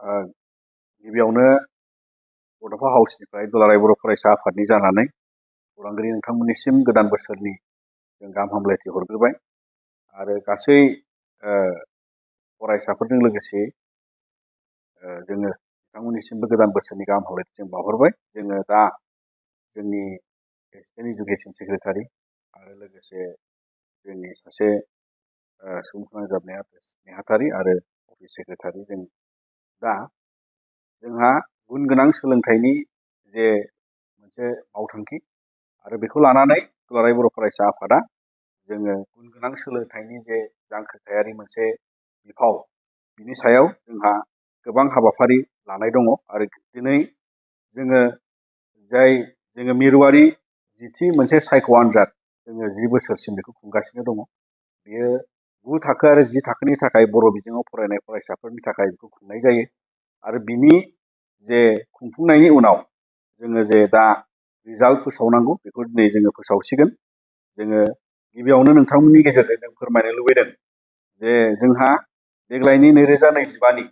गिबियावनो बड'फा हाउसनिफ्राय दुलाराय बर' फरायसा आफादनि जानानै खौरांगिरि नोंथांमोननिसिम गोदान बोसोरनि जों गाहाम हामलायथि हरग्रोबाय आरो गासै फरायसाफोरजों लोगोसे जोङो बिथांमोननिसिमबो गोदान बोसोरनि गाहाम हामलायथि जों बावहरबाय। जोङो दा जोंनि एसिस्टेन्ट इडुकेसन सेक्रेटारि आरो लोगोसे जोंनि सासे सुबुं फोनांजाब नेहाथारि आरो अफिस सेक्रेटारि जों दा जोंहा गुन गोनां सोलोंथाइनि जे मोनसे मावथांखि आरो बेखौ लानानै दुलाराय बर' फरायसा आफादा जोङो गुन गोनां सोलोंथाइनि जे जांख्रिथायारि मोनसे बिफाव बिनि सायाव जोंहा गोबां हाबाफारि लानाय दङ आरो दिनै जोङो मिरुआरि जिथि मोनसे सायख' आनजाद जोङो 10 बोसोरसिम बेखौ खुंगासिनो दङ। बेयो 9 थाखो आरो 10 थाखोनि थाखाय बर' बिजोङाव फरायनाय फरायसाफोरनि थाखाय बेखौ खुंनाय जायो आरो बिनि जे खुंफुंनायनि उनाव जोङो जे दा रिजाल्ट फोसावनांगौ बेखौ दिनै जोङो फोसावसिगोन। जोङो गिबियावनो नोंथांमोननि गेजेरजों जों फोरमायनो लुबैदों जे जोंहा देग्लायनि 2025नि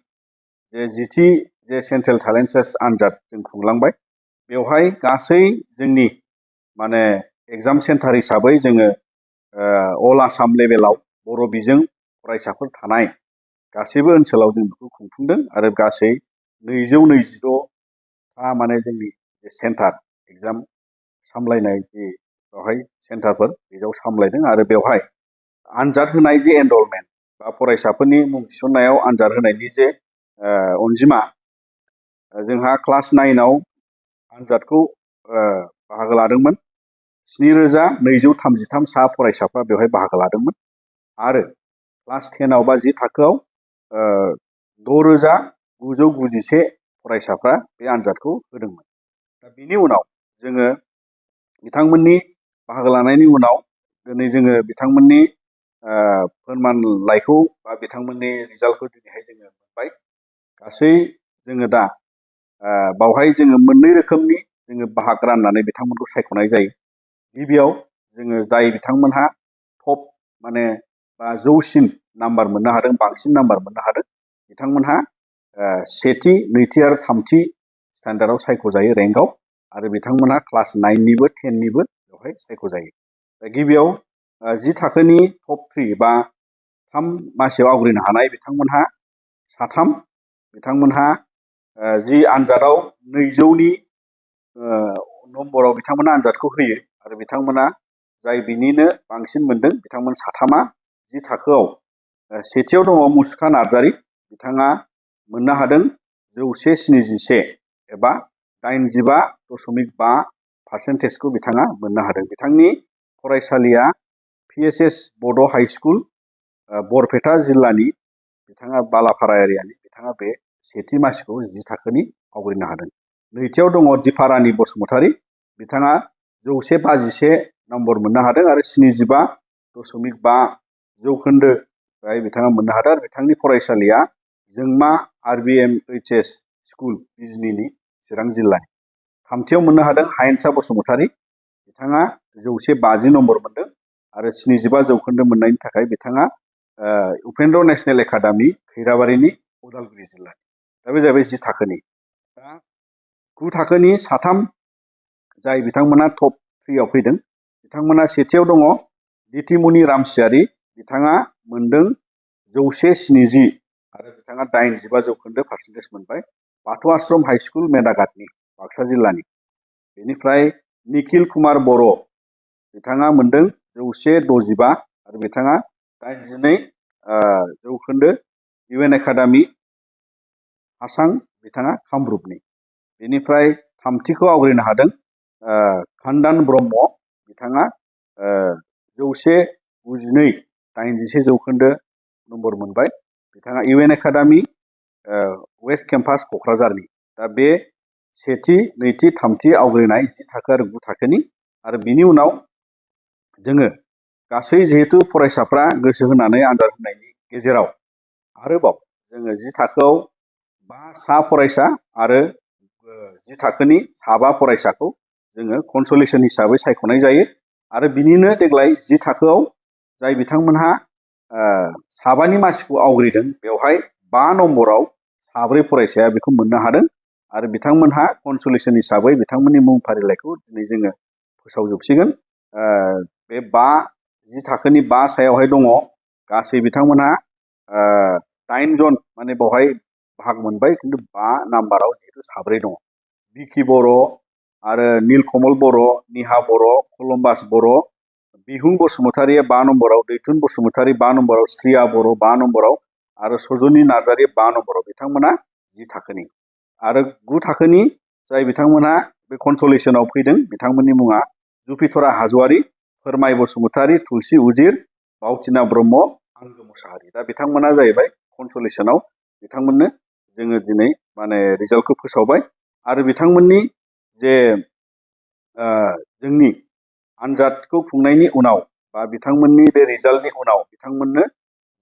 जे जिथि जे सेन्ट्रेल टेलेन्ट सार्च आनजाद जों खुंलांबाय बेवहाय गासै जोंनि एग्जाम सेन्टार हिसाबै जोङो अल आसाम लेभेलाव बर' बिजों फरायसाफोर थानाय गासैबो ओनसोलाव जों बेखौ खुंफुंदों आरो गासै 226 जोंनि सेन्टार एग्जाम सामलायनाय जे बेवहाय सेन्टारफोर बेयाव सामलायदों आरो बेवहाय आनजाद होनाय जे एनरलमेन्ट बा फरायसाफोरनि मुं थिसननायाव आनजाद होनायनि जे अनजिमा जोंहा क्लास 9आव आनजादखौ बाहागो लादोंमोन 7233 सा फरायसाफ्रा बेवहाय बाहागो लादोंमोन आरो क्लास 10आव बा 10 थाखोआव 6991 फरायसाफ्रा बे आनजादखौ होदोंमोन। दा बिनि उनाव जोङो बिथांमोननि बाहागो लानायनि उनाव दिनै जोङो बिथांमोननि फोरमानलाइखौ बा बिथांमोननि रिजाल्टखौ दिनैहाय जोङो मोनबाय। गासै जोङो दा बावहाय जोङो मोननै रोखोमनि जोङो बाहागो राननानै बिथांमोनखौ सायख'नाय जायो। गिबियाव जोङो जाय बिथांमोनहा टप बा जौसिन नाम्बार मोननो हादों बांसिन नाम्बार मोननो हादों बिथांमोनहा सेथि नैथि आरो थामथि स्टेन्डार्डआव सायख'जायो रेंकआव आरो बिथांमोनहा क्लास 9निबो 10निबो बेवहाय सायख'जायो। दा गिबियाव 10 थाखोनि टप 3 बा 3 मासियाव आवग्रिनो हानाय बिथांमोनहा 3 बिथांमोनहा जि आनजादाव 200नि नम्बराव बिथांमोना आनजादखौ होयो आरो बिथांमोना जाय बिनिनो बांसिन मोनदों बिथांमोन 3आ 10 थाखोआव सेथियाव दङ मुसुखा नार्जारि बिथाङा मोननो हादों 171 एबा 85.5% बिथाङा मोननो हादों। बिथांनि फरायसालिया PSS बड' हाइ स्कुल बरपेटा जिल्लानि बिथाङा बालाफारा एरियानि बिथाङा बे सेथि मासिखौ 10 थाखोनि आवग्रिनो हादों। नैथियाव दङ दिपारानि बसुमतारी बिथाङा 151 नम्बर मोननो हादों आरो 75.5% बिथाङा मोननो हादों आरो बिथांनि फरायसालिया जोंमा RBMHS स्कुल बिजनीनि चिरां जिल्लानि। थामथियाव मोननो हादों हायेनसा बसुमतारी बिथाङा 150 नम्बर मोनदों आरो 75% मोननायनि थाखाय बिथाङा उपेन्द्र नेशनेल एकाडेमी खैराबारिनि उदालगुरि जिल्लानि। दा बे जाहैबाय 10 थाखोनि। दा 9 थाखोनि 3 जाय बिथांमोना टप 3आव फैदों बिथांमोना सेथियाव दङ दितिमुनि रामसियारि बिथाङा मोनदों 170 आरो बिथाङा 85% मोनबाय। बाथौ आश्रम हाइ स्कुल मेदाघाटनि बाक्सा जिल्लानि। बेनिफ्राय निखिल कुमार बर' बिथाङा मोनदों 165 आरो बिथाङा 82% UN एकाडेमी हासां बिथाङा कामरुपनि। बेनिफ्राय थामथिखौ आवग्रिनो हादों खान्दान ब्रह्म बिथाङा 192.81% नम्बर मोनबाय। बिथाङा UN एकाडेमी वेस्ट केम्पास क'क्राझारनि। दा बे सेथि नैथि थामथि आवग्रिनाय 10 थाखो आरो 9 थाखोनि आरो बिनि उनाव जोङो गासै जिहेतु फरायसाफ्रा गोसो होनानै आनजाद होनायनि गेजेराव आरोबाव जोङो 10 थाखोआव 5 सा फरायसा आरो 10 थाखोनि 7 फरायसाखौ जोङो कनसलेसन हिसाबै सायख'नाय जायो आरो बिनिनो देग्लाय 10 थाखोआव जाय बिथांमोनहा 7नि मासिखौ आवग्रिदों बेवहाय 5 नम्बराव साब्रै फरायसाया बेखौ मोननो हादों आरो बिथांमोनहा कनसलेसन हिसाबै बिथांमोननि मुं फारिलाइखौ दिनै जोङो फोसावजोबसिगोन। बे 10 थाखोनि 5 सायावहाय दङ गासै बिथांमोनहा 9 जन माने बेवहाय बाहाग मोनबाय खिन्थु 5 नाम्बाराव जिहेतु साब्रै दङ। बिखि बर' आरो नीलकमल बर', निहा बर', कलम्बास बर', बिहुं बसुमतारिया 5 नम्बराव, दैथुन बसुमतारि 5 नम्बराव, श्रिया बर' 5 नम्बराव आरो सजनी नार्जारि 5 नम्बराव बिथांमोना 10 थाखोनि। आरो 9 थाखोनि जाय बिथांमोनहा बे कनसलेसनाव फैदों बिथांमोननि मुङा जुपितरा हाज'वारि, फोरमाय बसुमतारि, तुलसी उजिर, बावथिना ब्रह्म, आंगो मुसाहारि। दा बिथांमोना जाहैबाय कनसलेसनाव बिथांमोननो जोङो दिनै माने रिजाल्टखौ फोसावबाय आरो बिथांमोननि जे जोंनि आनजादखौ खुंनायनि उनाव बा बिथांमोननि बे रिजाल्टनि उनाव बिथांमोननो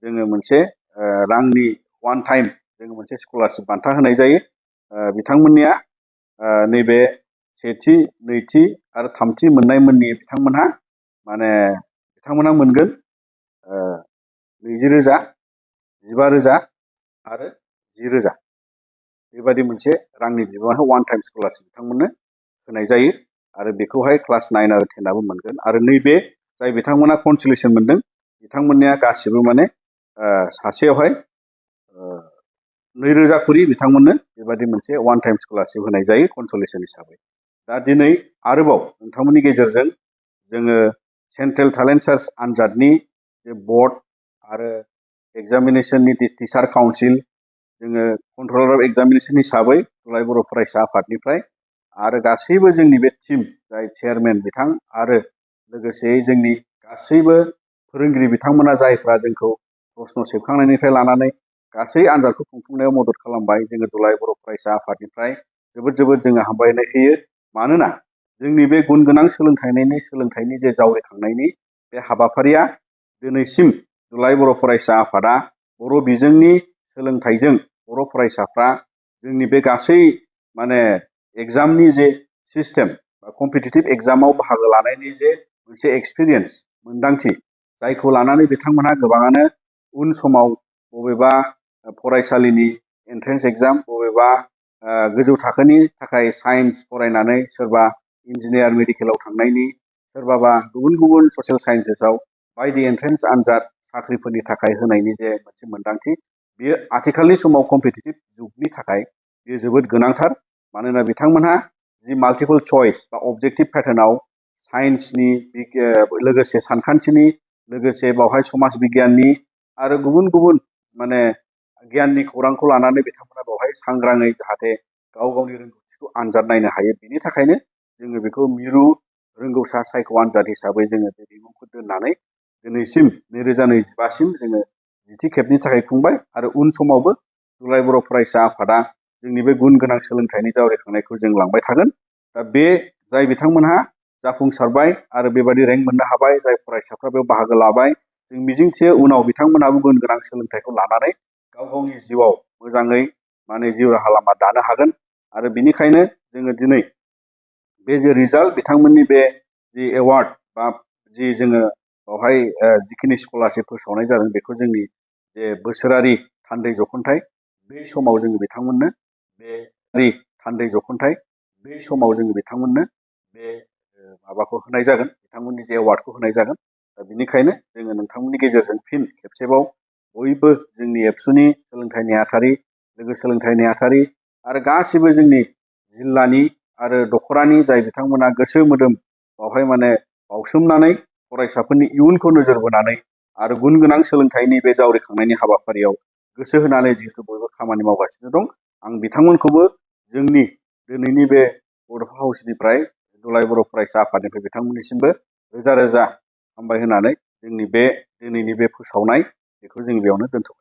जोङो मोनसे रांनि वान टाइम जोङो मोनसे स्कलारशिप बान्था होनाय जायो। बिथांमोननिया नैबे सेथि, नैथि आरो थामथि मोननाय मोननि बिथांमोनहा माने बिथांमोनहा मोनगोन 20,000, 15,000 आरो 10,000 बेबायदि मोनसे रांनि बिबांखौ वान टाइम स्कलारशिप बिथांमोननो होनाय जायो आरो बेखौहाय क्लास 9 आरो 10आबो मोनगोन। आरो नैबे जाय बिथांमोना कनसलेसन मोनदों बिथांमोननिया गासिबो माने सासेयावहाय 2,000 खरि बिथांमोननो बेबायदि मोनसे वान टाइम स्कलारशिप होनाय जायो कनसलेसन हिसाबै। दा दिनै आरोबाव नोंथांमोननि गेजेरजों जोङो सेन्ट्रेल टेलेन्ट सार्च आनजादनि जे बर्ड आरो एग्जामिनेसननि टिचार काउन्सिल, जोङो कन्ट्रलार अफ एग्जामिनेसन हिसाबै दुलाराय बर' फरायसा आफादनिफ्राय आरो गासैबो जोंनि बे टीम जाय चेयारमेन बिथां आरो लोगोसेयै जोंनि गासैबो फोरोंगिरि बिथांमोना जायफ्रा जोंखौ प्रश्न सेबखांनायनिफ्राय लानानै गासै आनजादखौ खुंफुंनायाव मदद खालामबाय, जोङो दुलाराय बर' फरायसा आफादनिफ्राय जोबोद जोबोद जोङो हामबायनाय होयो। मानोना जोंनि बे गुन गोनां सोलोंथाइनि जे जावरिखांनायनि बे हाबाफारिया दिनैसिम दुलाराय बर' फरायसा आफादा बर' बिजोंनि सोलोंथाइजों बर' फरायसाफ्रा जोंनि बे गासै माने एग्जामनि जे सिस्टेम बा कम्पिटिटिभ एग्जामाव बाहागो लानायनि जे मोनसे एक्सपिरियेन्स मोन्दांथि, जायखौ लानानै बिथांमोनहा गोबाङानो उन समाव बबेबा फरायसालिनि एन्ट्रेन्स एग्जाम, बबेबा गोजौ थाखोनि थाखाय साइन्स फरायनानै सोरबा इन्जिनियार मेडिकेलाव थांनायनि, सोरबाबा गुबुन गुबुन ससियेल साइन्सेसआव बायदि एन्ट्रेन्स आनजाद साख्रिफोरनि थाखाय होनायनि जे मोनसे मोन्दांथि, बेयो आथिखालनि समाव कम्पिटिटिभ जुगनि थाखाय बेयो जोबोद गोनांथार। मानोना बिथांमोनहा जि माल्टिपल चइस बा अबजेक्टिभ पेटार्नाव साइन्सनि लोगोसे सानखान्थिनि लोगोसे बावहाय समाज बिगियाननि आरो गुबुन गुबुन माने गियाननि खौरांखौ लानानै बिथांमोना बेवहाय सांग्राङै जाहाथे गाव गावनि रोंगौथिखौ आनजाद नायनो हायो, बेनि थाखायनो जोङो बेखौ मिरु रोंगौसा सायख' आनजाद हिसाबै जोङो बे बिमुंखौ दोननानै दिनैसिम 2025सिम जोङो 10थि खेबनि थाखाय खुंबाय आरो उन समावबो दुलाराय बर' फरायसा आफादा जोंनि बे गुन गोनां सोलोंथाइनि जावरिखांनायखौ जों लांबाय थागोन। दा बे जाय बिथांमोनहा जाफुंसारबाय आरो बेबायदि रेंक मोननो हाबाय, जाय फरायसाफ्रा बेयाव बाहागो लाबाय, जों मिजिंथियो उनाव बिथांमोनहाबो गुन गोनां सोलोंथाइखौ लानानै गाव गावनि जिउआव मोजाङै माने जिउ राहा लामा दानो हागोन। आरो बिनिखायनो जोङो दिनै बे जे रिजाल्ट, बिथांमोननि बे जि एवार्ड बा जि जोङो बेवहाय जिखिनि स्कलारशिप फोसावनाय जादों, बेखौ जोंनि जे बोसोरारि थान्दै जख'न्थाइ, बे समाव जोङो बिथांमोननो बे थान्दै जख'न्थाइ, बे समाव जोङो बिथांमोननो बे माबाखौ होनाय जागोन, बिथांमोननि जे एवार्डखौ होनाय जागोन। दा बिनिखायनो जोङो नोंथांमोननि गेजेरजों फिन खेबसेबाव बयबो जोंनि एबसुनि सोलोंथाइ नेहाथारि, लोगो सोलोंथाइ नेहाथारि आरो गासिबो जोंनि जिल्लानि आरो दख'रानि जाय बिथांमोना गोसो मोदोम बावहाय माने बावसोमनानै फरायसाफोरनि इयुनखौ नोजोर बोनानै आरो गुन गोनां सोलोंथाइनि बे जावरिखांनायनि हाबाफारियाव गोसो होनानै जिहेतु बयबो खामानि मावगासिनो दं, आं बिथांमोनखौबो जोंनि दिनैनि बे बड'फा हाउसनिफ्राय दुलाराय बर' फरायसा आफादनिफ्राय बिथांमोननिसिमबो रोजा रोजा हामबाय होनानै जोंनि बे दिनैनि बे फोसावनाय बेखौ जों बेयावनो दोनथ'बाय।